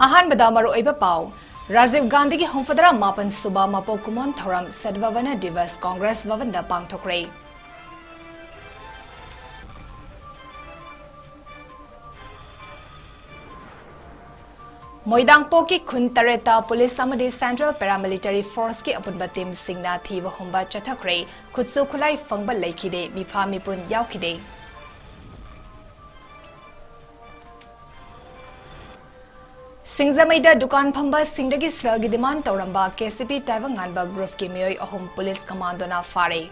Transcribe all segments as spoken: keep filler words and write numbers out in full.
ꯑꯍꯥꯟꯕꯗ ꯃꯔꯨꯑꯣꯏꯕ ꯄꯥꯎ꯫ ꯔꯥꯖꯤꯕ ꯒꯥꯟꯙꯤꯒꯤ ꯍꯨꯝꯐꯨꯇꯔꯥ ꯃꯥꯄꯟ ꯁꯨꯕ ꯃꯄꯣꯛ ꯀꯨꯝꯑꯣꯟ ꯊꯧꯔꯝ ꯁꯠꯚꯥꯕꯅꯥ ꯗꯤꯕꯁ ꯀꯣꯡꯒ꯭ꯔꯦꯁ ꯚꯕꯟꯗ ꯄꯥꯡꯊꯣꯛꯈ꯭ꯔꯦ꯫ ꯃꯣꯏꯗꯥꯡꯄꯣꯛꯀꯤ ꯈꯨꯟ ꯇꯔꯦꯠꯇ ꯄꯨꯂꯤꯁ ꯑꯃꯗꯤ ꯁꯦꯟꯇ꯭ꯔꯦꯜ ꯄꯦꯔꯥꯃꯤꯂꯤꯇꯔꯤ ꯐꯣꯔꯁꯀꯤ ꯑꯄꯨꯟꯕ ꯇꯤꯝꯁꯤꯡꯅ ꯊꯤꯕ ꯍꯨꯝꯕ ꯆꯠꯊꯈ꯭ꯔꯦ꯫ ꯈꯨꯠꯁꯨ ꯈꯨꯠꯂꯥꯏ ꯐꯪꯕ ꯂꯩꯈꯤꯗꯦ, ꯃꯤꯐꯥ ꯃꯤꯄꯨꯟ ꯌꯥꯎꯈꯤꯗꯦ꯫ ꯁꯤꯡꯖꯃꯩꯗ ꯗꯨꯀꯥꯟ ꯐꯝꯕꯁꯤꯡꯗꯒꯤ ꯁꯦꯜꯒꯤ ꯗꯤꯃꯥꯟ ꯇꯧꯔꯝꯕ ꯀꯦ ꯁꯤ ꯄꯤ ꯇꯥꯏꯕꯪꯉꯥꯟꯕ ꯒ꯭ꯔꯨꯞꯀꯤ ꯃꯤꯑꯣꯏ ꯑꯍꯨꯝ ꯄꯨꯂꯤꯁ ꯀꯃꯥꯟꯗꯣꯅ ꯐꯥꯔꯦ꯫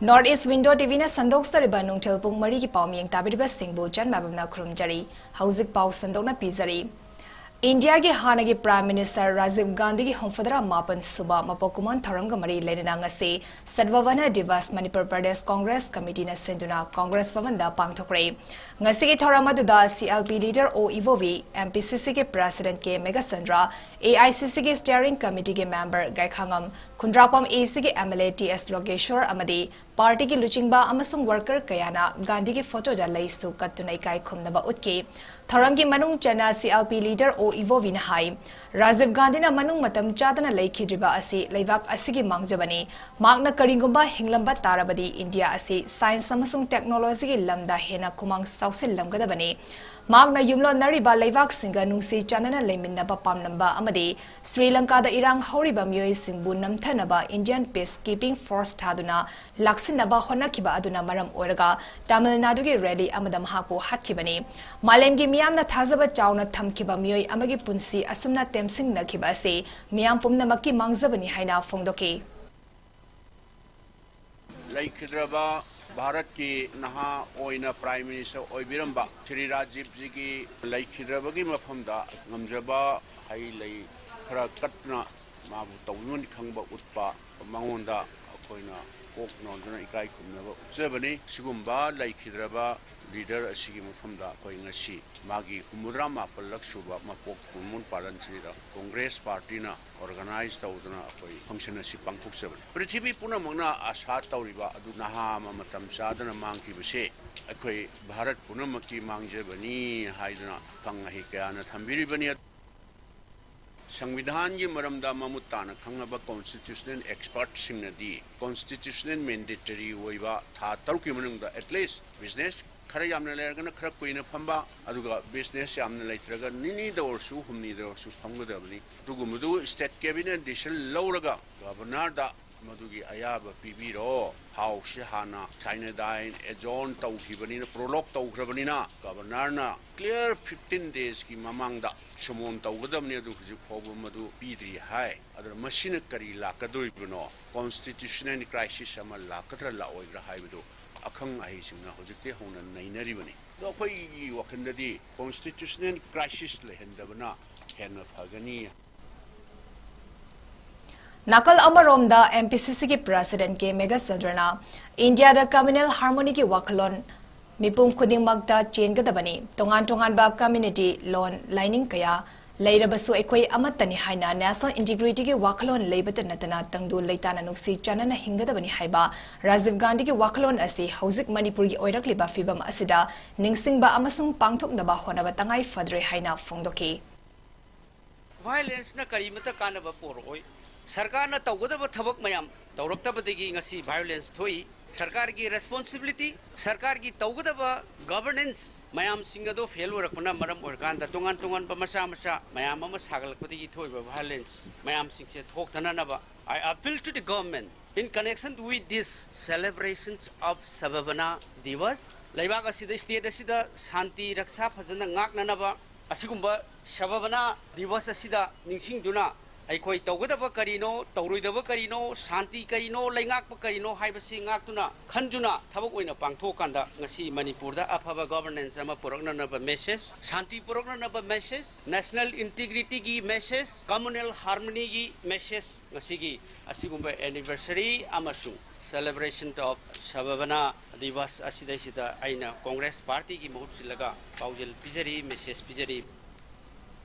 North East Window ꯇꯤ ꯚꯤꯅ ꯁꯟꯗꯣꯛꯆꯔꯤꯕ ꯅꯨꯡꯊꯤꯜ ꯄꯨꯡ ꯃꯔꯤꯒꯤ ꯄꯥꯎ ꯃꯤꯌꯦꯡ ꯇꯥꯕꯤꯔꯤꯕꯁꯤꯡꯕꯨ ꯆꯟꯃꯥꯕꯝꯅ ꯈꯨꯔꯨꯝꯖꯔꯤ꯫ ꯍꯧꯖꯤꯛ ꯄꯥꯎ ꯁꯟꯗꯣꯛꯅ ꯄꯤꯖꯔꯤ꯫ ꯏꯟꯗꯤꯌꯥꯒꯤ ꯍꯥꯟꯅꯒꯤ ꯄ꯭ꯔꯥꯏꯝ ꯃꯤꯅꯤꯁꯇꯔ ꯔꯥꯖꯤꯕ ꯒꯥꯟꯙꯤꯒꯤ ꯍꯨꯝꯐꯨꯇꯔꯥ ꯃꯥꯄꯟ ꯁꯨꯕ ꯃꯄꯣꯛ ꯀꯨꯝꯑꯣꯟ ꯊꯧꯔꯝꯒ ꯃꯔꯤ ꯂꯩꯅꯅ ꯉꯁꯤ ꯁꯠꯚꯥꯕꯅꯥ ꯗꯤꯕꯁ ꯃꯅꯤꯄꯨꯔ ꯄ꯭ꯔꯗꯦꯁ ꯀꯣꯡꯒ꯭ꯔꯦꯁ ꯀꯃꯤꯇꯤꯅ ꯁꯤꯟꯗꯨꯅ ꯀꯣꯡꯒ꯭ꯔꯦꯁ ꯚꯕꯟꯗ ꯄꯥꯡꯊꯣꯛꯈ꯭ꯔꯦ꯫ ꯉꯁꯤꯒꯤ ꯊꯧꯔꯝ ꯑꯗꯨꯗ ꯁꯤ ꯑꯦꯜ ꯄꯤ ꯂꯤꯗꯔ ꯑꯣ ꯏꯕꯣꯕꯤ, ꯑꯦꯝ ꯄꯤ ꯁꯤ ꯁꯤꯒꯤ president K Meghachandra, A I C ꯁꯤꯒꯤ ꯁ꯭ꯇꯤꯌꯔꯤꯡ ꯀꯃꯤꯇꯤꯒꯤ ꯃꯦꯝꯕꯔ ꯒꯥꯏꯈꯥꯉꯝ, ꯈꯨꯟꯗ꯭ꯔꯥꯛꯄꯝ ꯑꯦ ꯁꯤꯒꯤ ꯑꯦꯝ ꯑꯦꯜ ꯑꯦ ꯇꯤ ꯑꯦꯁ ꯂꯣꯀꯦꯁ꯭ꯋꯔ ꯑꯃꯗꯤ ꯄꯥꯔꯇꯤꯒꯤ ꯂꯨꯆꯤꯡꯕ ꯑꯃꯁꯨꯡ ꯋꯥꯔꯀꯔ ꯀꯌꯥꯅ ꯒꯥꯟꯙꯤꯒꯤ ꯐꯣꯇꯣꯗ ꯂꯩꯁꯨ ꯀꯠꯇꯨꯅ ꯏꯀꯥꯏ ꯈꯨꯝꯅꯕ ꯎꯠꯈꯤ꯫ ꯊꯧꯔꯝꯒꯤ ꯃꯅꯨꯡ ꯆꯟꯅ ꯁꯤ ꯑꯦꯜ ꯄꯤ ꯂꯤꯗꯔ ꯑꯣ ꯏꯕꯣꯕꯤꯅ ꯍꯥꯏ, ꯔꯥꯖꯤꯕ ꯒꯥꯟꯙꯤꯅ ꯃꯅꯨꯡ ꯃꯇꯝ ꯆꯥꯗꯅ ꯂꯩꯈꯤꯗ꯭ꯔꯤꯕ ꯑꯁꯤ ꯂꯩꯕꯥꯛ ꯑꯁꯤꯒꯤ ꯃꯥꯡꯖꯕꯅꯤ꯫ ꯃꯍꯥꯛꯅ ꯀꯔꯤꯒꯨꯝꯕ ꯍꯤꯡꯂꯝꯕ ꯇꯥꯔꯕꯗꯤ ꯏꯟꯗꯤꯌꯥ ꯑꯁꯤ ꯁꯥꯏꯟꯁ ꯑꯃꯁꯨꯡ ꯇꯦꯛꯅꯣꯂꯣꯖꯤꯒꯤ ꯂꯝꯗ ꯍꯦꯟꯅ ꯈꯨꯃꯥꯡ ꯆꯥꯎꯁꯤꯜꯂꯝꯒꯗꯕꯅꯤ꯫ ꯃꯍꯥꯛꯅ ꯌꯨꯝꯂꯣꯟꯅꯔꯤꯕ ꯂꯩꯕꯥꯛꯁꯤꯡꯒ ꯅꯨꯡꯁꯤ ꯆꯥꯟꯅꯅ ꯂꯩꯃꯤꯟꯅꯕ ꯄꯥꯝꯂꯝꯕ ꯑꯃꯗꯤ ꯁ꯭ꯔꯤ ꯂꯪꯀꯥꯗ ꯏꯔꯥꯡ ꯍꯧꯔꯤꯕ ꯃꯤꯑꯣꯏꯁꯤꯡꯕꯨ ꯅꯝꯊꯅꯕ ꯏꯟꯗꯤꯌꯟ ꯄꯤꯁ ꯀꯤꯄꯤꯡ ꯐꯣꯔꯁ ꯊꯥꯗꯨꯅ ꯂꯥꯛꯁꯤꯟꯅꯕ ꯍꯣꯠꯅꯈꯤꯕ ꯑꯗꯨꯅ ꯃꯔꯝ ꯑꯣꯏꯔꯒ ꯇꯥꯃꯤꯜ ꯅꯥꯗꯨꯒꯤ ꯔꯦꯂꯤ ꯑꯃꯗ ꯃꯍꯥꯛꯄꯨ ꯍꯥꯠꯈꯤꯕꯅꯤ꯫ ꯃꯥꯂꯦꯝꯒꯤ ꯃꯤꯌꯥꯝꯅ ꯊꯥꯖꯕ ꯆꯥꯎꯅ ꯊꯝꯈꯤꯕ ꯃꯤꯑꯣꯏ ꯑꯃꯒꯤ ꯄꯨꯟꯁꯤ ꯑꯁꯨꯝꯅ ꯇꯦꯝꯁꯤꯡꯅꯈꯤꯕ ꯑꯁꯤ ꯃꯤꯌꯥꯝ ꯄꯨꯝꯅꯃꯛꯀꯤ ꯃꯥꯡꯖꯕꯅꯤ ꯍꯥꯏꯅ ꯐꯣꯡꯗꯣꯛꯈꯤ꯫ ꯂꯩꯈꯤꯗ꯭ꯔꯕ ꯚꯥꯔꯠꯀꯤ ꯅꯍꯥ ꯑꯣꯏꯅ ꯄ꯭ꯔꯥꯏꯝ ꯃꯤꯅꯤꯁꯇꯔ ꯑꯣꯏꯕꯤꯔꯝꯕ ꯁ꯭ꯔꯤ ꯔꯥꯖꯤꯕꯖꯤꯒꯤ ꯂꯩꯈꯤꯗ꯭ꯔꯕꯒꯤ ꯃꯐꯝꯗ ꯉꯝꯖꯕ ꯍꯩ ꯂꯩ ꯈꯔ ꯀꯠꯇꯨꯅ ꯃꯥꯕꯨ ꯇꯧꯕꯤꯃꯜ ꯈꯪꯕ ꯎꯠꯄ, ꯃꯉꯣꯟꯗ ꯑꯩꯈꯣꯏꯅ ꯀꯣꯛ ꯅꯣꯟꯗꯨꯅ ꯏꯀꯥꯏ ꯈꯨꯝꯅꯕ ꯎꯠꯆꯕꯅꯤ꯫ ꯁꯤꯒꯨꯝꯕ ꯂꯩꯈꯤꯗ꯭ꯔꯕ ꯂꯤꯗꯔ ꯑꯁꯤꯒꯤ ꯃꯐꯝꯗ ꯑꯩꯈꯣꯏ ꯉꯁꯤ ꯃꯥꯒꯤ ꯍꯨꯝꯐꯨꯇꯔꯥ ꯃꯥꯄꯜꯂꯛ ꯁꯨꯕ ꯃꯄꯣꯛ ꯀꯨꯝꯑꯣꯟ ꯄꯥꯂꯟꯁꯤꯗ ꯀꯣꯡꯒ꯭ꯔꯦꯁ ꯄꯥꯔꯇꯤꯅ ꯑꯣꯔꯒꯅꯥꯏꯖ ꯇꯧꯗꯨꯅ ꯑꯩꯈꯣꯏ ꯐꯪꯁꯟ ꯑꯁꯤ ꯄꯥꯡꯊꯣꯛꯆꯕꯅꯤ꯫ ꯄ꯭ꯔꯤꯊꯤꯕꯤ ꯄꯨꯝꯅꯃꯛꯅ ꯑꯁꯥ ꯇꯧꯔꯤꯕ ꯑꯗꯨ ꯅꯍꯥ ꯑꯃ ꯃꯇꯝ ꯆꯥꯗꯅ ꯃꯥꯡꯈꯤꯕꯁꯦ ꯑꯩꯈꯣꯏ ꯚꯥꯔꯠ ꯄꯨꯝꯅꯃꯛꯀꯤ ꯃꯥꯡꯖꯕꯅꯤ ꯍꯥꯏꯗꯨꯅ ꯑꯈꯪ ꯑꯍꯩ ꯀꯌꯥꯅ ꯊꯝꯕꯤꯔꯤꯕꯅꯤ꯫ ꯁꯪꯕꯤꯙꯥꯟꯒꯤ ꯃꯔꯝꯗ ꯃꯃꯨꯠ ꯇꯥꯅ ꯈꯪꯂꯕ ꯀꯣꯟꯁꯇꯤꯇ꯭ꯌꯨꯁꯅꯦꯜ ꯑꯦꯛꯁꯄꯔꯠꯁꯤꯡꯅꯗꯤ ꯀꯣꯟꯁꯇꯤꯇ꯭ꯌꯨꯁꯅꯦꯜ ꯃꯦꯟꯗꯦꯇꯔꯤ ꯑꯣꯏꯕ ꯊꯥ ꯇꯔꯨꯛꯀꯤ ꯃꯅꯨꯡꯗ ꯑꯦꯠꯂꯤꯁ ꯕꯤꯖꯤꯅꯦꯁ ꯈꯔ ꯌꯥꯝꯅ ꯂꯩꯔꯒꯅ ꯈꯔ ꯀꯨꯏꯅ ꯐꯝꯕ, ꯑꯗꯨꯒ ꯕꯤꯖꯤꯅꯦꯁ ꯌꯥꯝꯅ ꯂꯩꯇ꯭ꯔꯒ ꯅꯤꯅꯤꯗ ꯑꯣꯏꯔꯁꯨ ꯍꯨꯝꯅꯤꯗ ꯑꯣꯏꯔꯁꯨ ꯐꯝꯒꯗꯕꯅꯤ꯫ ꯑꯗꯨꯒꯨꯝꯕꯗꯨ ꯁ꯭ꯇꯦꯠ ꯀꯦꯕꯤꯅꯦꯠ ꯗꯤꯁꯤꯖꯟ ꯂꯧꯔꯒ ꯒꯚꯔꯅꯔꯗ ꯃꯗꯨꯒꯤ ꯑꯌꯥꯕ ꯄꯤꯕꯤꯔꯣ꯫ ꯊꯥꯎꯁꯤ ꯍꯥꯟꯅ ꯁꯥꯏꯅꯗꯥꯏꯟ ꯑꯦꯖꯣꯟ ꯇꯧꯈꯤꯕꯅꯤꯅ, ꯄ꯭ꯔꯣꯂꯣꯛ ꯇꯧꯈ꯭ꯔꯕꯅꯤꯅ ꯒꯚꯔꯅꯔꯅ ꯀ꯭ꯂꯤꯌꯥꯔ ꯐꯤꯐꯇꯤꯟ ꯗꯦꯖꯀꯤ ꯃꯃꯥꯡꯗ ꯁꯃꯣꯟ ꯇꯧꯒꯗꯕꯅꯤ, ꯑꯗꯨ ꯍꯧꯖꯤꯛ ꯐꯥꯎꯕ ꯃꯗꯨ ꯄꯤꯗ꯭ꯔꯤ ꯍꯥꯏ꯫ ꯑꯗꯨꯅ ꯃꯁꯤꯅ ꯀꯔꯤ ꯂꯥꯛꯀꯗꯣꯔꯤꯕꯅꯣ? ꯀꯣꯟꯁꯇꯤꯇ꯭ꯌꯨꯁꯅꯦꯜ ꯀ꯭ꯔꯥꯏꯁꯤꯁ ꯑꯃ ꯂꯥꯛꯀꯗ꯭ꯔꯥ ꯂꯥꯛꯑꯣꯏꯗ꯭ꯔꯥ ꯍꯥꯏꯕꯗꯨ ꯑꯈꯪ ꯑꯍꯩꯁꯤꯡꯅ ꯍꯧꯖꯤꯛꯇꯤ ꯍꯧꯅ ꯅꯩꯅꯔꯤꯕꯅꯤ꯫ ꯑꯗꯣ ꯑꯩꯈꯣꯏꯒꯤ ꯋꯥꯈꯜꯗꯗꯤ ꯀꯣꯟꯁꯇꯤꯇ꯭ꯌꯨꯁꯅꯦꯜ ꯀ꯭ꯔꯥꯏꯁꯤꯁ ꯂꯩꯍꯟꯗꯕꯅ ꯍꯦꯟꯅ ꯐꯒꯅꯤ꯫ ꯅꯥꯀꯜ ꯑꯃꯔꯣꯝꯗ ꯑꯦꯝ ꯄꯤ ꯁꯤ ꯁꯤꯒꯤ ꯄ꯭ꯔꯦꯁꯤꯗꯦꯟꯠ ꯀꯦ ꯃꯦꯘꯆꯟꯗ꯭ꯔꯅ ꯏꯟꯗꯤꯌꯥꯗ ꯀꯝꯃ꯭ꯌꯨꯅꯦꯜ ꯍꯥꯔꯃꯣꯅꯤꯒꯤ ꯋꯥꯈꯜꯂꯣꯟ ꯃꯤꯄꯨꯝ ꯈꯨꯗꯤꯡꯃꯛꯇ ꯆꯦꯟꯒꯗꯕꯅꯤ, ꯇꯣꯉꯥꯟ ꯇꯣꯉꯥꯟꯕ ꯀꯝꯃ꯭ꯌꯨꯅꯤꯇꯤ, ꯂꯣꯟ, ꯂꯥꯏꯅꯤꯡ ꯀꯌꯥ ꯂꯩꯔꯕꯁꯨ ꯑꯩꯈꯣꯏ ꯑꯃꯠꯇꯅꯤ ꯍꯥꯏꯅ ꯅꯦꯁꯅꯦꯜ ꯏꯟꯇꯤꯒ꯭ꯔꯤꯇꯤꯒꯤ ꯋꯥꯈꯜꯂꯣꯟ ꯂꯩꯕꯇ ꯅꯠꯇꯅ ꯇꯪꯗꯨ ꯂꯩꯇꯥꯅ ꯅꯨꯡꯁꯤ ꯆꯥꯟꯅꯅ ꯍꯤꯡꯒꯗꯕꯅꯤ ꯍꯥꯏꯕ ꯔꯥꯖꯤꯕ ꯒꯥꯟꯙꯤꯒꯤ ꯋꯥꯈꯜꯂꯣꯟ ꯑꯁꯤ ꯍꯧꯖꯤꯛ ꯃꯅꯤꯄꯨꯔꯒꯤ ꯑꯣꯏꯔꯛꯂꯤꯕ ꯐꯤꯚꯝ ꯑꯁꯤꯗ ꯅꯤꯡꯁꯤꯡꯕ ꯑꯃꯁꯨꯡ ꯄꯥꯡꯊꯣꯛꯅꯕ ꯍꯣꯠꯅꯕ ꯇꯉꯥꯏ ꯐꯗ꯭ꯔꯦ ꯍꯥꯏꯅ ꯐꯣꯡꯗꯣꯛꯈꯤ꯫ ꯚꯥꯏꯑꯣꯂꯦꯟꯁꯅ ꯀꯔꯤꯃꯠꯇ ꯀꯥꯟꯅꯕ ꯄꯨꯔꯛꯑꯣꯏ꯫ ꯁꯔꯀꯥꯔꯅ ꯇꯧꯒꯗꯕ ꯊꯕꯛ ꯃꯌꯥꯝ ꯇꯧꯔꯛꯇꯕꯗꯒꯤ ꯉꯁꯤ ꯚꯥꯏꯑꯣꯂꯦꯟꯁ ꯊꯣꯛꯏ꯫ ꯁꯔꯀꯥꯔꯒꯤ ꯔꯦꯁꯄꯣꯟꯁꯤꯕꯤꯂꯤꯇꯤ, ꯁꯔꯀꯥꯔꯒꯤ ꯇꯧꯒꯗꯕ ꯒꯚꯔꯅꯦꯟꯁ ꯃꯌꯥꯝꯁꯤꯡ ꯑꯗꯣ ꯐꯦꯜ ꯑꯣꯏꯔꯛꯄꯅ ꯃꯔꯝ ꯑꯣꯏꯔꯀꯥꯟꯗ ꯇꯣꯉꯥꯟ ꯇꯣꯉꯥꯟꯕ ꯃꯆꯥ ꯃꯆꯥ ꯃꯌꯥꯝ ꯑꯃ ꯁꯥꯒꯠꯂꯛꯄꯗꯒꯤ ꯊꯣꯛꯏꯕ ꯚꯥꯏꯑꯣꯂꯦꯟꯁ ꯃꯌꯥꯝꯁꯤꯡꯁꯦ ꯊꯣꯛꯇꯅꯅꯕ I appeal to the government in connection with this celebrations of Sabhabana Divas, ꯂꯩꯕꯥꯛ ꯑꯁꯤꯗ, ꯁ꯭ꯇꯦꯠ ꯑꯁꯤꯗ ꯁꯥꯟꯇꯤ ꯔꯛꯁꯥ ꯐꯖꯅ ꯉꯥꯛꯅꯅꯕ ꯑꯁꯤꯒꯨꯝꯕ ꯁꯕꯕꯅꯥ ꯗꯤꯕꯁ ꯑꯁꯤꯗ ꯅꯤꯡꯁꯤꯡꯗꯨꯅ ꯑꯩꯈꯣꯏ ꯇꯧꯒꯗꯕ ꯀꯔꯤꯅꯣ, ꯇꯧꯔꯣꯏꯗꯕ ꯀꯔꯤꯅꯣ, ꯁꯥꯟꯇꯤ ꯀꯔꯤꯅꯣ, ꯂꯩꯉꯥꯛꯄ ꯀꯔꯤꯅꯣ ꯍꯥꯏꯕꯁꯤ ꯉꯥꯛꯇꯨꯅ, ꯈꯟꯗꯨꯅ ꯊꯕꯛ ꯑꯣꯏꯅ ꯄꯥꯡꯊꯣꯛꯑꯀꯥꯟꯗ ꯉꯁꯤ ꯃꯅꯤꯄꯨꯔꯗ ꯑꯐꯕ governance ꯑꯃ ꯄꯨꯔꯛꯅꯅꯕ message, ꯁꯥꯟꯇꯤ ꯄꯨꯔꯛꯅꯅꯕ message, national integrityꯒꯤ message, communal harmonyꯒꯤ message, ꯉꯁꯤꯒꯤ ꯑꯁꯤꯒꯨꯝꯕ anniversary ꯑꯃꯁꯨꯡ celebration of Sabhabana Divas ꯑꯁꯤꯗꯩꯁꯤꯗ ꯑꯩꯅ Congress partyꯒꯤ ꯃꯍꯨꯠ ꯁꯤꯜꯂꯒ ꯄꯥꯎꯖꯦꯜ ꯄꯤꯖꯔꯤ, message ꯄꯤꯖꯔꯤ꯫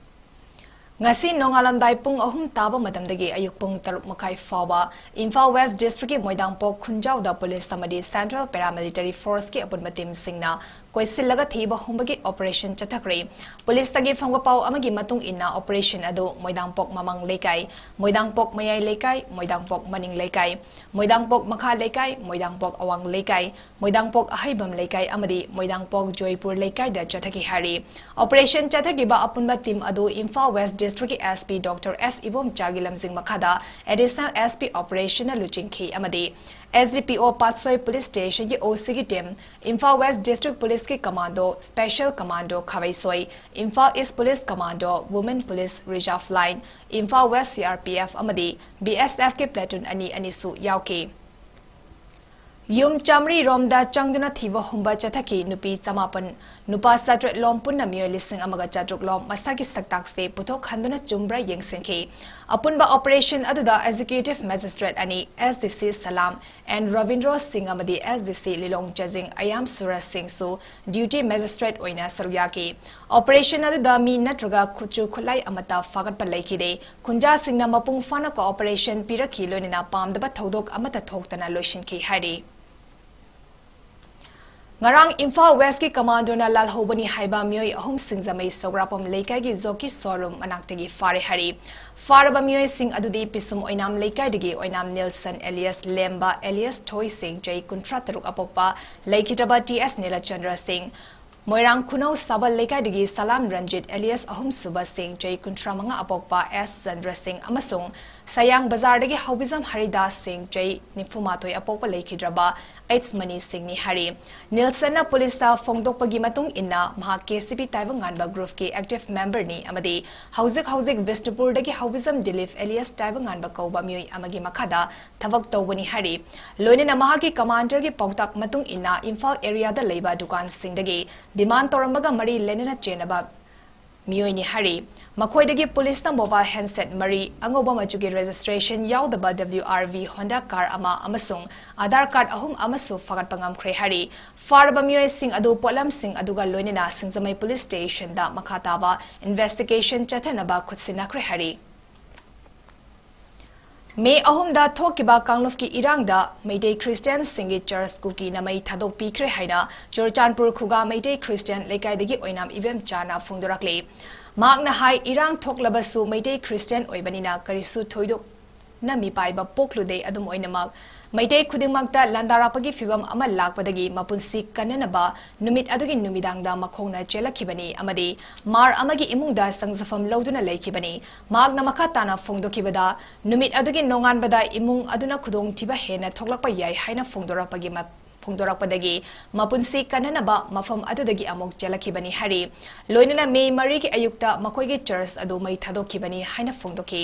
ꯉꯁꯤ ꯅꯣꯡꯉꯥꯜꯂꯝꯗꯥꯏ ꯄꯨꯡ ꯑꯍꯨꯝ ꯇꯥꯕ ꯃꯇꯝꯗꯒꯤ ꯑꯌꯨꯛ ꯄꯨꯡ ꯇꯔꯨꯛ ꯃꯈꯥꯏ ꯐꯥꯎꯕ ꯏꯝꯐꯥꯜ ꯋꯦꯁ ꯗꯤꯁꯇ꯭ꯔꯤꯛꯀꯤ ꯃꯣꯏꯗꯥꯡꯄꯣꯛ ꯈꯨꯟꯖꯥꯎꯗ ꯄꯨꯂꯤꯁ ꯑꯃꯗꯤ ꯁꯦꯟꯇ꯭ꯔꯦꯜ ꯄꯦꯔꯥꯃꯤꯂꯤꯇꯔꯤ ꯐꯣꯔꯁꯀꯤ ꯑꯄꯨꯟꯕ ꯇꯤꯝꯁꯤꯡꯅ ꯀꯣꯏꯁꯤꯜꯂꯒ ꯊꯤꯕ ꯍꯨꯝꯕꯒꯤ ꯑꯣꯄꯔꯦꯁꯟ ꯆꯠꯊꯈ꯭ꯔꯦ꯫ ꯄꯨꯂꯤꯁꯇꯒꯤ ꯐꯪꯕ ꯄꯥꯎ ꯑꯃꯒꯤ ꯃꯇꯨꯡ ꯏꯟꯅ ꯑꯣꯄꯔꯦꯁꯟ ꯑꯗꯨ ꯃꯣꯏꯗꯥꯡꯄꯣꯛ ꯃꯃꯥꯡ ꯂꯩꯀꯥꯏ, ꯃꯣꯏꯗꯥꯡꯄꯣꯛ ꯃꯌꯥꯏ ꯂꯩꯀꯥꯏ, ꯃꯣꯏꯗꯥꯡꯄꯣꯛ ꯃꯅꯤꯡ ꯂꯩꯀꯥꯏ, ꯃꯣꯏꯗꯥꯡꯄꯣꯛ ꯃꯈꯥ ꯂꯩꯀꯥꯏ, ꯃꯣꯏꯗꯥꯡꯄꯣꯛ ꯑꯋꯥꯡ ꯂꯩꯀꯥꯏ, ꯃꯣꯏꯗꯥꯡꯄꯣꯛ ꯑꯍꯩꯕꯝ ꯂꯩꯀꯥꯏ ꯑꯃꯗꯤ ꯃꯣꯏꯗꯥꯡꯄꯣꯛ ꯖꯣꯏꯄꯨꯔ ꯂꯩꯀꯥꯏꯗ ꯆꯠꯊꯈꯤ ꯍꯥꯏꯔꯤ꯫ ꯑꯣꯄꯔꯦꯁꯟ ꯆꯠꯊꯈꯤꯕ ꯑꯄꯨꯟꯕ ꯇꯤꯝ ꯑꯗꯨ ꯏꯝꯐꯥꯜ ꯋꯦꯁ ꯗꯤꯁꯇ꯭ꯔꯤꯛꯀꯤ SP Doctor S ꯏꯕꯣꯝꯆꯥꯒꯤ ꯂꯝꯖꯤꯡ ꯃꯈꯥꯗ Additional SP Operationꯅ ꯂꯨꯆꯤꯡꯈꯤ ꯑꯃꯗꯤ SDPO ꯄꯥꯠꯁꯣꯏ ꯄꯨꯂꯤꯁ ꯁ꯭ꯇꯦꯁꯟꯒꯤ OCꯒꯤ ꯇꯤꯝ, ꯏꯝꯐꯥꯜ ꯋꯦꯁ ꯗꯤꯁꯇ꯭ꯔꯤꯛ ꯄꯨꯂꯤꯁꯀꯤ commando, special commando Khabeisoi, Imphal east police commando, women police reserve line, Imphal west CRPF ꯑꯃꯗꯤ BSFꯀꯤ ꯄ꯭ꯂꯦꯇꯨꯟ ꯑꯅꯤ ꯑꯅꯤꯁꯨ ꯌꯥꯎꯈꯤ꯫ ꯌꯨꯝ ꯆꯥꯃꯔꯤ ꯔꯣꯝꯗ ꯆꯪꯗꯨꯅ ꯊꯤꯕ ꯍꯨꯝꯕ ꯆꯠꯊꯈꯤ꯫ ꯅꯨꯄꯤ ꯆꯃꯥꯄꯟ, ꯅꯨꯄꯥ ꯆꯥꯇ꯭ꯔꯦꯠ ꯂꯣꯝ ꯄꯨꯟꯅ ꯃꯤꯑꯣꯏ ꯂꯤꯁꯤꯡ ꯑꯃꯒ ꯆꯥꯇ꯭ꯔꯨꯛ ꯂꯣꯝ ꯃꯁꯥꯒꯤ ꯁꯛꯇꯥꯛꯁꯦ ꯄꯨꯊꯣꯛꯍꯟꯗꯨꯅ ꯆꯨꯝꯕ꯭ꯔꯥ ꯌꯦꯡꯁꯤꯟꯈꯤ꯫ ꯑꯄꯨꯟꯕ ꯑꯣꯄꯔꯦꯁꯟ ꯑꯗꯨꯗ ꯑꯦꯛꯖꯤꯀ꯭ꯌꯨꯇꯤꯚ ꯃꯦꯖꯤꯁꯇ꯭ꯔꯦꯠ ꯑꯅꯤ, SDC ꯁꯂꯥꯝ ꯑꯦꯟ ꯔꯕꯤꯟꯗ꯭ꯔꯣ ꯁꯤꯡ ꯑꯃꯗꯤ SDC ꯂꯤꯂꯣꯡ ꯆꯥꯖꯤꯡ ꯑꯌꯥꯝ ꯁꯨꯔꯖ ꯁꯤꯡꯁꯨ ꯗ꯭ꯌꯨꯇꯤ ꯃꯦꯖꯤꯁꯇ꯭ꯔꯦꯠ ꯑꯣꯏꯅ ꯁꯔꯨꯛ ꯌꯥꯈꯤ꯫ ꯑꯣꯄꯔꯦꯁꯟ ꯑꯗꯨꯗ ꯃꯤ ꯅꯠꯇ꯭ꯔꯒ ꯈꯨꯠꯁꯨ ꯈꯨꯠꯂꯥꯏ ꯑꯃꯠꯇ ꯐꯥꯒꯠꯄ ꯂꯩꯈꯤꯗꯦ꯫ ꯈꯨꯟꯖꯥꯁꯤꯡꯅ ꯃꯄꯨꯡ ꯐꯥꯅ ꯀꯣꯑꯣꯄꯔꯦꯁꯟ ꯄꯤꯔꯛꯈꯤ, ꯂꯣꯏꯅꯅ ꯄꯥꯝꯗꯕ ꯊꯧꯗꯣꯛ ꯑꯃꯠꯇ ꯊꯣꯛꯇꯅ ꯂꯣꯏꯁꯤꯟꯈꯤ ꯍꯥꯏꯔꯤ꯫ ꯉꯔꯥꯡ ꯏꯝꯐꯥꯜ ꯋꯦꯁꯀꯤ ꯀꯃꯥꯟꯗꯣꯅ ꯂꯥꯜꯍꯧꯕꯅꯤ ꯍꯥꯏꯕ ꯃꯤꯑꯣꯏ ꯑꯍꯨꯝ ꯁꯤꯡꯖꯃꯩ ꯁꯧꯒ꯭ꯔꯥꯄꯝ ꯂꯩꯀꯥꯏꯒꯤ ꯖꯣꯀꯤ ꯁꯣꯔꯨꯝ ꯃꯅꯥꯛꯇꯒꯤ ꯐꯥꯔꯦ ꯍꯥꯏꯔꯤ꯫ ꯐꯥꯔꯕ ꯃꯤꯑꯣꯏꯁꯤꯡ ꯑꯗꯨꯗꯤ ꯄꯤꯁꯨꯝ ꯑꯣꯏꯅꯥꯝ ꯂꯩꯀꯥꯏꯗꯒꯤ ꯑꯣꯏꯅꯥꯝ ꯅꯦꯜꯁꯟ alias ꯂꯦꯝꯕ alias ꯊꯣꯏ ꯁꯤꯡ, ꯆꯍꯤ ꯀꯨꯟꯊ꯭ꯔꯥ ꯇꯔꯨꯛ ꯑꯄꯣꯛꯄ, ꯂꯩꯈꯤꯗ꯭ꯔꯕ T S ꯅꯤꯂꯆꯟꯗ꯭ꯔ ꯁꯤꯡ, ꯃꯣꯏꯔꯥꯡ ꯈꯨꯅꯧ ꯁꯥꯕꯜ ꯂꯩꯀꯥꯏꯗꯒꯤ ꯁꯂꯥꯝ ꯔꯟꯖꯤꯠ alias ꯑꯍꯨꯝꯁꯨꯕ ꯁꯤꯡ, ꯆꯍꯤ ꯀꯨꯟꯊ꯭ꯔꯥ ꯃꯉꯥ ꯑꯄꯣꯛꯄ S ꯆꯟꯗ꯭ꯔ ꯁꯤꯡ ꯑꯃꯁꯨꯡ ꯁꯌꯥꯡ ꯕꯖꯥꯔꯗꯒꯤ ꯍꯧꯕꯤꯖꯝ ꯍꯔꯤꯗꯥꯁ ꯁꯤꯡ, ꯆꯍꯤ ꯅꯤꯐꯨ ꯃꯥꯊꯣꯏ, ꯑꯄꯣꯛꯄ ꯂꯩꯈꯤꯗ꯭ꯔꯕ ꯑꯩꯆ ꯃꯅꯤ ꯁꯤꯡꯅꯤ ꯍꯥꯏꯔꯤ꯫ ꯅꯤꯜꯁꯟꯅ ꯄꯨꯂꯤꯁꯇ ꯐꯣꯡꯗꯣꯛꯄꯒꯤ ꯃꯇꯨꯡ ꯏꯟꯅ, ꯃꯍꯥꯛ ꯀꯦ ꯁꯤ ꯕꯤ ꯇꯥꯏꯕꯪꯉꯥꯟꯕ ꯒ꯭ꯔꯨꯞꯀꯤ ꯑꯦꯛꯇꯤꯚ ꯃꯦꯝꯕꯔꯅꯤ ꯑꯃꯗꯤ ꯍꯧꯖꯤꯛ ꯍꯧꯖꯤꯛ ꯕꯤꯁꯅꯨꯄꯨꯔꯗꯒꯤ ꯍꯧꯕꯤꯖꯝ ꯗꯤꯂꯤꯞ ꯑꯦꯂꯤꯌꯥꯁ ꯇꯥꯏꯕꯪꯉꯥꯟꯕ ꯀꯧꯕ ꯃꯤꯑꯣꯏ ꯑꯃꯒꯤ ꯃꯈꯥꯗ ꯊꯕꯛ ꯇꯧꯕꯅꯤ ꯍꯥꯏꯔꯤ꯫ ꯂꯣꯏꯅꯅ ꯃꯍꯥꯛꯀꯤ ꯀꯃꯥꯟꯗꯔꯒꯤ ꯄꯥꯎꯇꯥꯛ ꯃꯇꯨꯡ ꯏꯟꯅ ꯏꯝꯐꯥꯜ ꯑꯦꯔꯤꯌꯥꯗ ꯂꯩꯕ ꯗꯨꯀꯥꯟꯁꯤꯡꯗꯒꯤ ꯗꯤꯃꯥꯟ ꯇꯧꯔꯝꯕꯒ ꯃꯔꯤ ꯂꯩꯅꯅ ꯆꯦꯟꯅꯕ ꯃꯤꯑꯣꯏꯅꯤ ꯍꯥꯏꯔꯤ꯫ ꯃꯈꯣꯏꯗꯒꯤ ꯄꯨꯂꯤꯁꯅ ꯃꯣꯕꯥꯏꯜ ꯍꯦꯟꯁꯦꯠ ꯃꯔꯤ, ꯑꯉꯧꯕ ꯃꯆꯨꯒꯤ ꯔꯦꯖꯤꯁꯇ꯭ꯔꯦꯁꯟ ꯌꯥꯎꯗꯕ W R V Honda car ꯑꯃ ꯑꯃꯁꯨꯡ ꯑꯥꯙꯥꯔ ꯀꯥꯔꯗ ꯑꯍꯨꯝ ꯑꯃꯁꯨ ꯐꯥꯒꯠꯄ ꯉꯝꯈ꯭ꯔꯦ ꯍꯥꯏꯔꯤ꯫ ꯐꯥꯔꯕ ꯃꯤꯑꯣꯏꯁꯤꯡ ꯑꯗꯨ ꯄꯣꯠꯂꯝꯁꯤꯡ ꯑꯗꯨꯒ ꯂꯣꯏꯅꯅ ꯁꯤꯡꯖꯃꯩ ꯄꯨꯂꯤꯁ ꯁ꯭ꯇꯦꯁꯟꯗ ꯃꯈꯥ ꯇꯥꯕ ꯏꯟꯚꯦꯁꯇꯤꯒꯦꯁꯟ ꯆꯠꯊꯅꯕ ꯈꯨꯠꯁꯤꯟꯅꯈ꯭ꯔꯦ ꯍꯥꯏꯔꯤ꯫ ꯃꯦ ꯑꯍꯨꯝꯗ ꯊꯣꯛꯈꯤꯕ ꯀꯥꯡꯂꯨꯞꯀꯤ ꯏꯔꯥꯡꯗ ꯃꯩꯇꯩ ꯈ꯭ꯔꯤꯁꯇꯤꯌꯥꯟꯁꯤꯡꯒꯤ ꯆꯔꯆ ꯀꯨꯀꯤꯅ ꯃꯩ ꯊꯥꯗꯣꯛꯄꯤꯈ꯭ꯔꯦ ꯍꯥꯏꯅ ꯆꯨꯔꯆꯥꯟꯄꯨꯔ ꯈꯨꯒꯥ ꯃꯩꯇꯩ ꯈ꯭ꯔꯤꯁꯇꯤꯌꯥꯟ ꯂꯩꯀꯥꯏꯗꯒꯤ ꯑꯣꯏꯅꯥꯝ ꯏꯕꯦꯝꯆꯥꯅ ꯐꯣꯡꯗꯣꯔꯛꯂꯤ꯫ ꯃꯍꯥꯛꯅ ꯍꯥꯏ, ꯏꯔꯥꯡ ꯊꯣꯛꯂꯕꯁꯨ ꯃꯩꯇꯩ ꯈ꯭ꯔꯤꯁꯇꯤꯌꯥꯟ ꯑꯣꯏꯕꯅꯤꯅ ꯀꯔꯤꯁꯨ ꯊꯣꯏꯗꯣꯛꯅ ꯃꯤꯄꯥꯏꯕ ꯄꯣꯛꯂꯨꯗꯦ꯫ ꯑꯗꯨꯝ ꯑꯣꯏꯅꯃꯛ, ꯃꯩꯇꯩ ꯈꯨꯗꯤꯡꯃꯛꯇ ꯂꯥꯟꯗꯥꯔꯛꯄꯒꯤ ꯐꯤꯚꯝ ꯑꯃ ꯂꯥꯛꯄꯗꯒꯤ ꯃꯄꯨꯟꯁꯤ ꯀꯟꯅꯅꯕ ꯅꯨꯃꯤꯠ ꯑꯗꯨꯒꯤ ꯅꯨꯃꯤꯗꯥꯡꯗ ꯃꯈꯣꯡꯅ ꯆꯦꯜꯂꯛꯈꯤꯕꯅꯤ ꯑꯃꯗꯤ ꯃꯥꯔ ꯑꯃꯒꯤ ꯏꯃꯨꯡꯗ ꯆꯪꯖꯐꯝ ꯂꯧꯗꯨꯅ ꯂꯩꯈꯤꯕꯅꯤ꯫ ꯃꯍꯥꯛꯅ ꯃꯈꯥ ꯇꯥꯅ ꯐꯣꯡꯗꯣꯛꯈꯤꯕꯗ, ꯅꯨꯃꯤꯠ ꯑꯗꯨꯒꯤ ꯅꯣꯡꯉꯥꯟꯕꯗ ꯏꯃꯨꯡ ꯑꯗꯨꯅ ꯈꯨꯗꯣꯡꯊꯤꯕ ꯍꯦꯟꯅ ꯊꯣꯛꯂꯛꯄ ꯌꯥꯏ ꯍꯥꯏꯅ ꯐꯣꯡꯗꯣꯔꯛꯄꯒꯤ ꯃ-, ꯐꯣꯡꯗꯣꯔꯛꯄꯗꯒꯤ ꯃꯄꯨꯟꯁꯤ ꯀꯟꯅꯅꯕ ꯃꯐꯝ ꯑꯗꯨꯗꯒꯤ ꯑꯃꯨꯛ ꯆꯦꯜꯂꯛꯈꯤꯕꯅꯤ ꯍꯥꯏꯔꯤ꯫ ꯂꯣꯏꯅꯅ ꯃꯦ ꯃꯔꯤꯒꯤ ꯑꯌꯨꯛꯇ ꯃꯈꯣꯏꯒꯤ ꯆꯔꯆ ꯑꯗꯨ ꯃꯩ ꯊꯥꯗꯣꯛꯈꯤꯕꯅꯤ ꯍꯥꯏꯅ ꯐꯣꯡꯗꯣꯛꯈꯤ꯫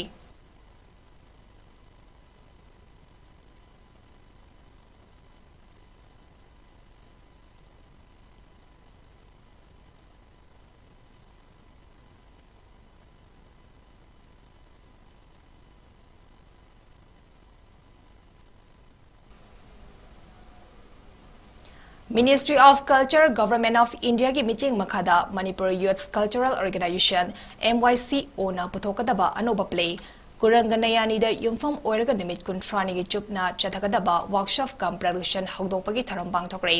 Ministry of Culture, Government of India ꯒꯤ ꯃꯤꯠꯌꯦꯡ ꯃꯈꯥꯗ Manipur Youth Cultural Organization, M Y C O ꯅ ꯄꯨꯊꯣꯛꯀꯗꯕ ꯑꯅꯧꯕ play ꯀꯨꯔꯪꯒ ꯅꯌꯥꯅꯤꯗ ꯌꯨꯝꯐꯝ ꯑꯣꯏꯔꯒ ꯅꯨꯃꯤꯠ ꯀꯨꯟꯊ꯭ꯔꯥꯅꯤꯒꯤ ꯆꯨꯞꯅ ꯆꯠꯊꯒꯗꯕ workshop cum production ꯍꯧꯗꯣꯛꯄꯒꯤ ꯊꯧꯔꯝ ꯄꯥꯡꯊꯣꯛꯈ꯭ꯔꯦ꯫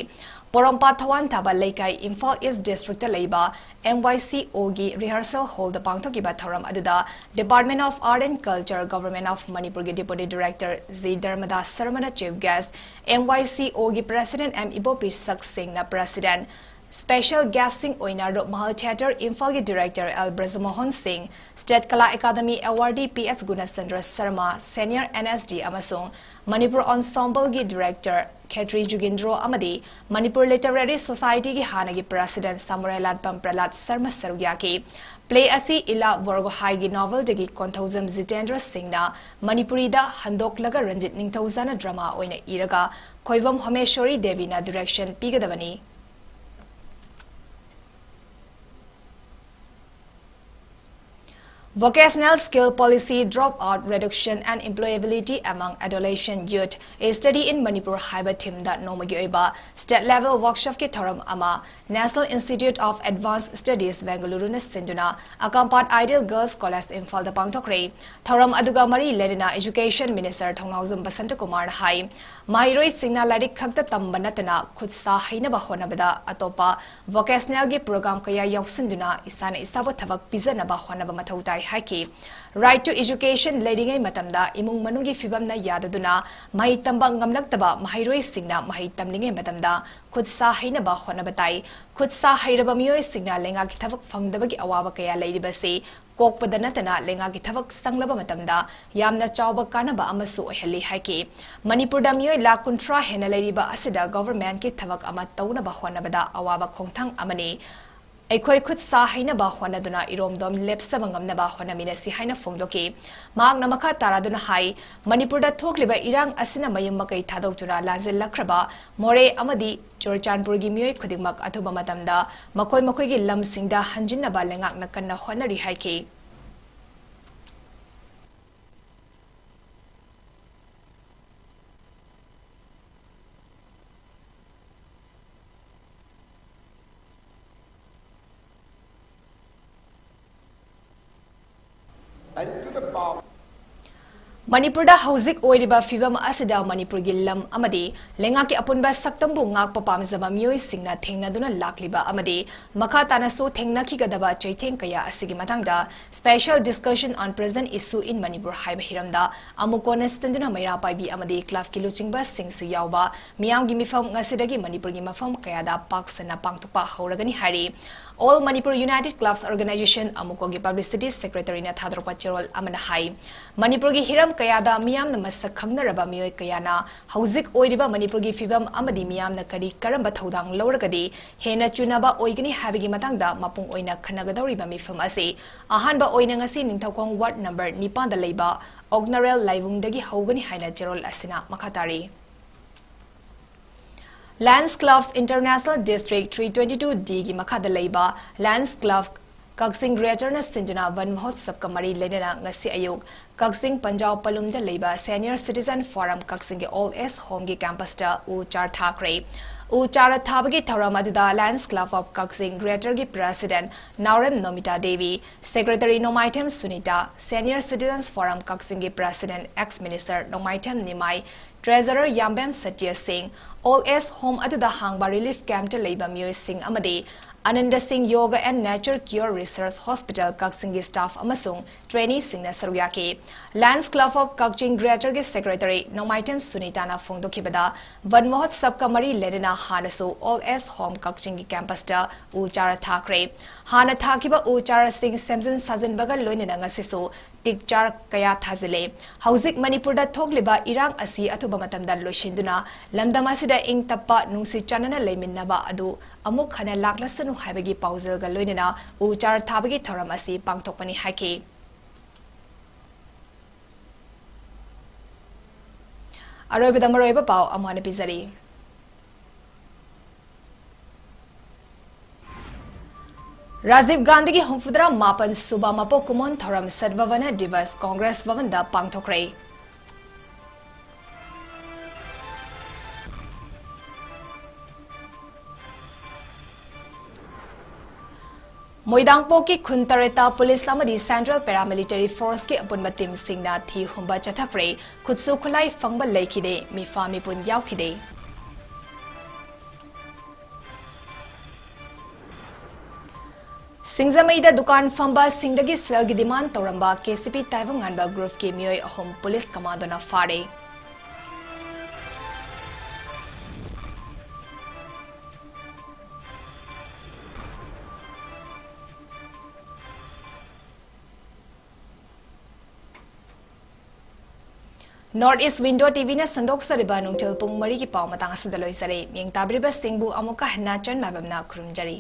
ꯄꯣꯔꯣꯝꯄꯥꯠ ꯊꯋꯥꯟ ꯊꯥꯕ ꯂꯩꯀꯥꯏ, ꯏꯝꯐꯥꯜ ꯏꯁ ꯗꯤꯁꯇ꯭ꯔꯤꯛꯇ ꯂꯩꯕ M Y C O ꯒꯤ rehearsal hall ꯗ ꯄꯥꯡꯊꯣꯛꯈꯤꯕ ꯊꯧꯔꯝ ꯑꯗꯨꯗ Department of Art and Culture, Government of Manipur ꯒꯤ Deputy Director ꯖꯤ ꯙꯔꯃꯗꯥꯁ ꯁꯔꯃꯅ chief guest, M Y C O ꯒꯤ President ꯑꯦꯝ ꯏꯕꯣꯄꯤ ꯁꯛꯁꯦꯡꯅ President, Special guestꯁꯤꯡ ꯑꯣꯏꯅ ꯔꯨꯞꯃꯍꯜ Theatre ꯏꯝꯐꯥꯜꯒꯤ Director L Brajamohan Singh, State Kala Academy Awardee P H Gunachandra Sharma, Senior N S D ꯑꯃꯁꯨꯡ Manipur Ensembleꯒꯤ Director ꯈꯦꯇ꯭ꯔꯤ ꯖꯨꯒꯤꯟꯗ꯭ꯔꯣ ꯑꯃꯗꯤ Manipur Literary Societyꯒꯤ ꯍꯥꯟꯅꯒꯤ President ꯁꯃꯨꯔꯥꯏ ꯂꯥꯠꯄꯝ ꯄ꯭ꯔꯍꯂꯥꯗ ꯁꯔꯃ ꯁꯔꯨꯛ ꯌꯥꯈꯤ꯫ Play ꯑꯁꯤ ꯏꯂꯥ ꯕꯣꯔꯒꯣꯍꯥꯏꯒꯤ novelꯗꯒꯤ ꯀꯣꯟꯊꯧꯖꯝ ꯖꯤꯇꯦꯟꯗ꯭ꯔ ꯁꯤꯡꯅ ꯃꯅꯤꯄꯨꯔꯤꯗ ꯍꯟꯗꯣꯛꯂꯒ ꯔꯟꯖꯤꯠ ꯅꯤꯡꯊꯧꯖꯥꯅ drama ꯑꯣꯏꯅ ꯏꯔꯒ ꯈꯣꯏꯕꯝ ꯍꯣꯃꯦꯁꯣꯔꯤ ꯗꯦꯕꯤꯅ direction ꯄꯤꯒꯗꯕꯅꯤ꯫ Vocational Skill Policy, Dropout Reduction and Employability Among Adolescent Youth, A Study in Manipur ꯍꯥꯏꯕ themeꯗ ꯅꯣꯡꯃꯒꯤ ꯑꯣꯏꯕ state level workshopꯀꯤ ꯊꯧꯔꯝ ꯑꯃ National Institute of Advanced Studies, Bengaluru ꯅ ꯁꯤꯟꯗꯨꯅ ꯑꯀꯥꯝꯄꯥꯠ Ideal Girls College ꯏꯝꯐꯥꯜꯗ ꯄꯥꯡꯊꯣꯛꯈ꯭ꯔꯦ꯫ ꯊꯧꯔꯝ ꯑꯗꯨꯒ ꯃꯔꯤ ꯂꯩꯅꯅ Education Minister ꯊꯧꯅꯥꯎꯖꯝ ꯕꯁꯟꯇꯀꯨꯃꯥꯔꯅ ꯍꯥꯏ, ꯃꯍꯩꯔꯣꯏꯁꯤꯡꯅ ꯂꯥꯏꯔꯤꯛ ꯈꯛꯇ ꯇꯝꯕ ꯅꯠꯇꯅ ꯈꯨꯠ ꯁꯥ ꯍꯩꯅꯕ ꯍꯣꯠꯅꯕꯗ ꯑꯇꯣꯞꯄ vocationalꯒꯤ program ꯀꯌꯥ ꯌꯥꯎꯁꯤꯟꯗꯨꯅ ꯏꯁꯥꯅ ꯏꯁꯥꯕꯨ ꯊꯕꯛ ꯄꯤꯖꯅꯕ ꯍꯣꯠꯅꯕ ꯃꯊꯧ ꯇꯥꯏ ꯍꯥꯏꯈꯤ꯫ Right to education ꯂꯩꯔꯤꯉꯩ ꯃꯇꯝꯗ ꯏꯃꯨꯡ ꯃꯅꯨꯡꯒꯤ ꯐꯤꯕꯝꯅ ꯌꯥꯗꯗꯨꯅ ꯃꯍꯩ ꯇꯝꯕ ꯉꯝꯂꯛꯇꯕ ꯃꯍꯩꯔꯣꯏꯁꯤꯡꯅ ꯃꯍꯩ ꯇꯝꯂꯤꯉꯩ ꯃꯇꯝꯗ ꯈꯨꯠ ꯁꯥ ꯍꯩꯅꯕ ꯍꯣꯠꯅꯕ ꯇꯥꯏ꯫ ꯈꯨꯠ ꯁꯥ ꯍꯩꯔꯕ ꯃꯤꯑꯣꯏꯁꯤꯡꯅ ꯂꯩꯉꯥꯛꯀꯤ ꯊꯕꯛ ꯐꯪꯗꯕꯒꯤ ꯑꯋꯥꯕ ꯀꯌꯥ ꯂꯩꯔꯤꯕꯁꯤ ꯀꯣꯛꯄꯗ ꯅꯠꯇꯅ ꯂꯩꯉꯥꯛꯀꯤ ꯊꯕꯛ ꯆꯪꯂꯕ ꯃꯇꯝꯗ ꯌꯥꯝꯅ ꯆꯥꯎꯕ ꯀꯥꯟꯅꯕ ꯑꯃꯁꯨ ꯑꯣꯏꯍꯜꯂꯤ ꯍꯥꯏꯈꯤ꯫ ꯃꯅꯤꯄꯨꯔꯗ ꯃꯤꯑꯣꯏ ꯂꯥꯈ ꯀꯨꯟꯊ꯭ꯔꯥ ꯍꯦꯟꯅ ꯂꯩꯔꯤꯕ ꯑꯁꯤꯗ governmentꯀꯤ ꯊꯕꯛ ꯑꯃ ꯇꯧꯅꯕ ꯍꯣꯠꯅꯕꯗ ꯑꯋꯥꯕ ꯈꯣꯡꯊꯥꯡ ꯑꯃꯅꯤ꯫ ꯑꯩꯈꯣꯏ ꯈꯨꯠ ꯁꯥ ꯍꯩꯅꯕ ꯍꯣꯠꯅꯗꯨꯅ ꯏꯔꯣꯝꯗꯣꯝ ꯂꯦꯞꯆꯕ ꯉꯝꯅꯕ ꯍꯣꯠꯅꯃꯤꯟꯅꯁꯤ ꯍꯥꯏꯅ ꯐꯣꯡꯗꯣꯛꯈꯤ꯫ ꯃꯍꯥꯛꯅ ꯃꯈꯥ ꯇꯥꯔꯗꯨꯅ ꯍꯥꯏ, ꯃꯅꯤꯄꯨꯔꯗ ꯊꯣꯛꯂꯤꯕ ꯏꯔꯥꯡ ꯑꯁꯤꯅ ꯃꯌꯨꯝ ꯃꯀꯩ ꯊꯥꯗꯣꯛꯇꯨꯅ ꯂꯥꯟꯖꯦꯜꯂꯛꯈ꯭ꯔꯕ ꯃꯣꯔꯦ ꯑꯃꯗꯤ ꯆꯨꯔꯆꯥꯟꯄꯨꯔꯒꯤ ꯃꯤꯑꯣꯏ ꯈꯨꯗꯤꯡꯃꯛ ꯑꯊꯨꯕ ꯃꯇꯝꯗ ꯃꯈꯣꯏ ꯃꯈꯣꯏꯒꯤ ꯂꯝꯁꯤꯡꯗ ꯍꯟꯖꯤꯟꯅꯕ ꯂꯩꯉꯥꯛꯅ ꯀꯟꯅ ꯍꯣꯠꯅꯔꯤ ꯍꯥꯏꯈꯤ꯫ ꯃꯅꯤꯄꯨꯔꯗ ꯍꯧꯖꯤꯛ ꯑꯣꯏꯔꯤꯕ ꯐꯤꯕꯝ ꯑꯁꯤꯗ ꯃꯅꯤꯄꯨꯔꯒꯤ ꯂꯝ ꯑꯃꯗꯤ ꯂꯩꯉꯥꯛꯀꯤ ꯑꯄꯨꯟꯕ ꯁꯛꯇꯝꯕꯨ ꯉꯥꯛꯄ ꯄꯥꯝꯖꯕ ꯃꯤꯑꯣꯏꯁꯤꯡꯅ ꯊꯦꯡꯅꯗꯨꯅ ꯂꯥꯛꯂꯤꯕ ꯑꯃꯗꯤ ꯃꯈꯥ ꯇꯥꯅꯁꯨ ꯊꯦꯡꯅꯈꯤꯒꯗꯕ ꯆꯩꯊꯦꯡ ꯀꯌꯥ ꯑꯁꯤꯒꯤ ꯃꯇꯥꯡꯗ Special Discussion on Present Issue in Manipur ꯍꯥꯏꯕ ꯍꯤꯔꯝꯗ ꯑꯃꯨꯛ ꯀꯣꯟꯅ ꯁꯤꯟꯗꯨꯅ ꯃꯩꯔꯥ ꯄꯥꯏꯕꯤ ꯑꯃꯗꯤ ꯀ꯭ꯂꯕꯀꯤ ꯂꯨꯆꯤꯡꯕꯁꯤꯡꯁꯨ ꯌꯥꯎꯕ ꯃꯤꯌꯥꯝꯒꯤ ꯃꯤꯐꯝ ꯉꯁꯤꯗꯒꯤ ꯃꯅꯤꯄꯨꯔꯒꯤ ꯃꯐꯝ ꯀꯌꯥꯗ ꯄꯥꯛ ꯁꯟꯅ ꯄꯥꯡꯊꯣꯛꯄ ꯍꯧꯔꯒꯅꯤ ꯍꯥꯏꯔꯤ꯫ All Manipur United Clubs Organization, ꯑꯃꯨꯀꯣꯒꯤ publicity secretary ꯅ ꯊꯥꯗꯣꯔꯛꯄ ꯆꯦꯔꯣꯜ ꯑꯃꯅ ꯍꯥꯏ꯫ ꯃꯅꯤꯄꯨꯔꯒꯤ ꯍꯤꯔꯝ ꯀꯌꯥꯗ ꯃꯤꯌꯥꯝꯅ ꯃꯁꯛ ꯈꯪꯅꯔꯕ ꯃꯤꯑꯣꯏ ꯀꯌꯥꯅ ꯍꯧꯖꯤꯛ ꯑꯣꯏꯔꯤꯕ ꯃꯅꯤꯄꯨꯔꯒꯤ ꯐꯤꯕꯝ ꯑꯃꯗꯤ ꯃꯤꯌꯥꯝꯅ ꯀꯔꯤ ꯀꯔꯝꯕ ꯊꯧꯗꯥꯡ ꯂꯧꯔꯒꯗꯤ ꯍꯦꯟꯅ ꯆꯨꯅꯕ ꯑꯣꯏꯒꯅꯤ ꯍꯥꯏꯕꯒꯤ ꯃꯇꯥꯡꯗ ꯃꯄꯨꯡ ꯑꯣꯏꯅ ꯈꯟꯅꯒꯗꯧꯔꯤꯕ ꯃꯤꯐꯝ ꯑꯁꯤ ꯑꯍꯥꯟꯕ ꯑꯣꯏꯅ ꯉꯁꯤ ꯅꯤꯡꯊꯧꯈꯣꯡ ward number ꯅꯤꯄꯥꯟꯗ ꯂꯩꯕ ꯑꯣꯛꯅꯔꯦꯜ ꯂꯥꯏꯕꯨꯡꯗꯒꯤ ꯍꯧꯒꯅꯤ ꯍꯥꯏꯅ ꯆꯦꯔꯣꯜ ꯑꯁꯤꯅ ꯃꯈꯥ ꯇꯥꯔꯤ꯫ Lions Clubs International District three twenty-two D ꯒꯤ ꯃꯈꯥꯗ ꯂꯩꯕ Lions Club ꯀꯛꯆꯤꯡ Greater ꯅ ꯁꯤꯟꯗꯨꯅ ꯋꯟ ꯃꯍꯣꯠꯁꯕꯀ ꯃꯔꯤ ꯂꯩꯅꯅ ꯉꯁꯤ ꯑꯌꯨꯛ ꯀꯛꯆꯤꯡ ꯄꯟꯖꯥꯎ ꯄꯂꯨꯝꯗ ꯂꯩꯕ Senior Citizen Forum ꯀꯛꯆꯤꯡꯒꯤ Old Age Home ꯒꯤ campus ꯇ ꯎ ꯆꯥꯔ ꯊꯥꯈ꯭ꯔꯦ꯫ ꯎ ꯆꯥꯔ ꯊꯥꯕꯒꯤ ꯊꯧꯔꯝ ꯑꯗꯨꯗ Lions Club of Kakching Greater ꯒꯤ President ꯅꯥꯎꯔꯦꯝ ꯅꯣꯃꯤꯇꯥ ꯗꯦꯕꯤ, Secretary ꯅꯣꯡꯃꯥꯏꯊꯦꯝ ꯁꯨꯅꯤꯇꯥ, Senior Citizens Forum ꯀꯛꯆꯤꯡꯒꯤ President ex Minister ꯅꯣꯡꯃꯥꯏꯊꯦꯝ ꯅꯤꯃꯥꯏ, Treasurer ꯌꯥꯝꯕꯦꯝ ꯁꯇ꯭ꯌ ꯁꯤꯡ, Old Age Home ꯑꯗꯨꯗ ꯍꯥꯡꯕ relief camp ꯇ ꯂꯩꯕ ꯃꯤꯑꯣꯏꯁꯤꯡ ꯑꯃꯗꯤ ꯑꯅꯟꯗ ꯁꯤꯡ Yoga and Nature Cure Research Hospital ꯀꯛꯆꯤꯡꯒꯤ staff ꯑꯃꯁꯨꯡ trainee ꯁꯤꯡꯅ ꯁꯔꯨꯛ ꯌꯥꯈꯤ꯫ Lions Club of Kakching Greater ꯒꯤ Secretary ꯅꯣꯡꯃꯥꯏꯊꯦꯝ ꯁꯨꯅꯤꯇꯥꯅ ꯐꯣꯡꯗꯣꯛꯈꯤꯕꯗ, ꯋꯟ ꯃꯍꯣꯠꯁꯕꯀ ꯃꯔꯤ ꯂꯩꯅꯅ ꯍꯥꯟꯅꯁꯨ Old Age Home ꯀꯛꯆꯤꯡꯒꯤ campus ꯇ ꯎ ꯆꯥꯔ ꯊꯥꯈ꯭ꯔꯦ꯫ ꯍꯥꯟꯅ ꯊꯥꯈꯤꯕ ꯎ ꯆꯥꯔꯁꯤꯡ ꯁꯦꯝꯖꯤꯟ ꯁꯥꯖꯤꯟꯕꯒ ꯂꯣꯏꯅꯅ ꯉꯁꯤꯁꯨ ꯇꯤꯛ ꯆꯥꯔ ꯀꯌꯥ ꯊꯥꯖꯤꯜꯂꯦ꯫ ꯍꯧꯖꯤꯛ ꯃꯅꯤꯄꯨꯔꯗ ꯊꯣꯛꯂꯤꯕ ꯏꯔꯥꯡ ꯑꯁꯤ ꯑꯊꯨꯕ ꯃꯇꯝꯗ ꯂꯣꯏꯁꯤꯟꯗꯨꯅ ꯂꯝꯗꯝ ꯑꯁꯤꯗ ꯏꯪ ꯇꯞꯄ, ꯅꯨꯡꯁꯤ ꯆꯥꯟꯅꯅ ꯂꯩꯃꯤꯟꯅꯕ ꯑꯗꯨ ꯑꯃꯨꯛ ꯍꯟꯅ ꯂꯥꯛꯂꯁꯅꯨ ꯍꯥꯏꯕꯒꯤ ꯄꯥꯎꯖꯦꯜꯒ ꯂꯣꯏꯅꯅ ꯎ ꯆꯥꯔ ꯊꯥꯕꯒꯤ ꯊꯧꯔꯝ ꯑꯁꯤ ꯄꯥꯡꯊꯣꯛꯄꯅꯤ ꯍꯥꯏꯈꯤ꯫ ꯑꯔꯣꯏꯕꯗ ꯃꯔꯨꯑꯣꯏꯕ ꯄꯥꯎ ꯑꯃꯨꯛ ꯍꯟꯅ ꯄꯤꯖꯔꯤ꯫ ꯔꯥꯖꯤꯕ ꯒꯥꯟꯙꯤꯒꯤ ꯍꯨꯝꯐꯨꯇꯔꯥ ꯃꯥꯄꯟ ꯁꯨꯕ ꯃꯄꯣꯛ ꯀꯨꯝꯑꯣꯟ ꯊꯧꯔꯝ ꯁꯠꯚꯥꯕꯅꯥ ꯗꯤꯕꯁ ꯀꯣꯡꯒ꯭ꯔꯦꯁ ꯚꯕꯟꯗ ꯄꯥꯡꯊꯣꯛꯈ꯭ꯔꯦ꯫ ꯃꯣꯏꯗꯥꯡꯄꯣꯛꯀꯤ ꯈꯨꯟ ꯇꯔꯦꯠꯇ ꯄꯨꯂꯤꯁ ꯑꯃꯗꯤ ꯁꯦꯟꯇ꯭ꯔꯦꯜ ꯄꯦꯔꯥꯃꯤꯂꯤꯇꯔꯤ ꯐꯣꯔꯁꯀꯤ ꯑꯄꯨꯟꯕ ꯇꯤꯝꯁꯤꯡꯅ ꯊꯤ ꯍꯨꯝꯕ ꯆꯠꯊꯈ꯭ꯔꯦ꯫ ꯈꯨꯠꯁꯨ ꯈꯨꯠꯂꯥꯏ ꯐꯪꯕ ꯂꯩꯈꯤꯗꯦ꯫ ꯃꯤꯐꯥ ꯃꯤꯄꯨꯟ ꯌꯥꯎꯈꯤꯗꯦ꯫ ꯁꯤꯡꯖꯃꯩꯗ ꯗꯨꯀꯥꯟ ꯐꯝꯕꯁꯤꯡꯗꯒꯤ ꯁꯦꯜꯒꯤ ꯗꯤꯃꯥꯟ ꯇꯧꯔꯝꯕ ꯀꯦ ꯁꯤ ꯄꯤ ꯇꯥꯏꯕꯪꯉꯥꯟꯕ ꯒ꯭ꯔꯨꯞꯀꯤ ꯃꯤꯑꯣꯏ ꯑꯍꯨꯝ ꯄꯨꯂꯤꯁ ꯀꯃꯥꯟꯗꯣꯅ ꯐꯥꯔꯦ꯫ North East Window ꯇꯤ ꯚꯤꯅ ꯁꯟꯗꯣꯛꯆꯔꯤꯕ ꯅꯨꯡꯊꯤꯜ ꯄꯨꯡ ꯃꯔꯤꯒꯤ ꯄꯥꯎ ꯃꯇꯥꯡ ꯑꯁꯤꯗ ꯂꯣꯏꯖꯔꯦ꯫ ꯃꯤꯠꯌꯦꯡ ꯇꯥꯕꯤꯔꯤꯕꯁꯤꯡꯕꯨ ꯑꯃꯨꯛꯀ ꯍꯟꯅ ꯆꯟ ꯃꯥꯏꯕꯝꯅ ꯈꯨꯔꯨꯝꯖꯔꯤ꯫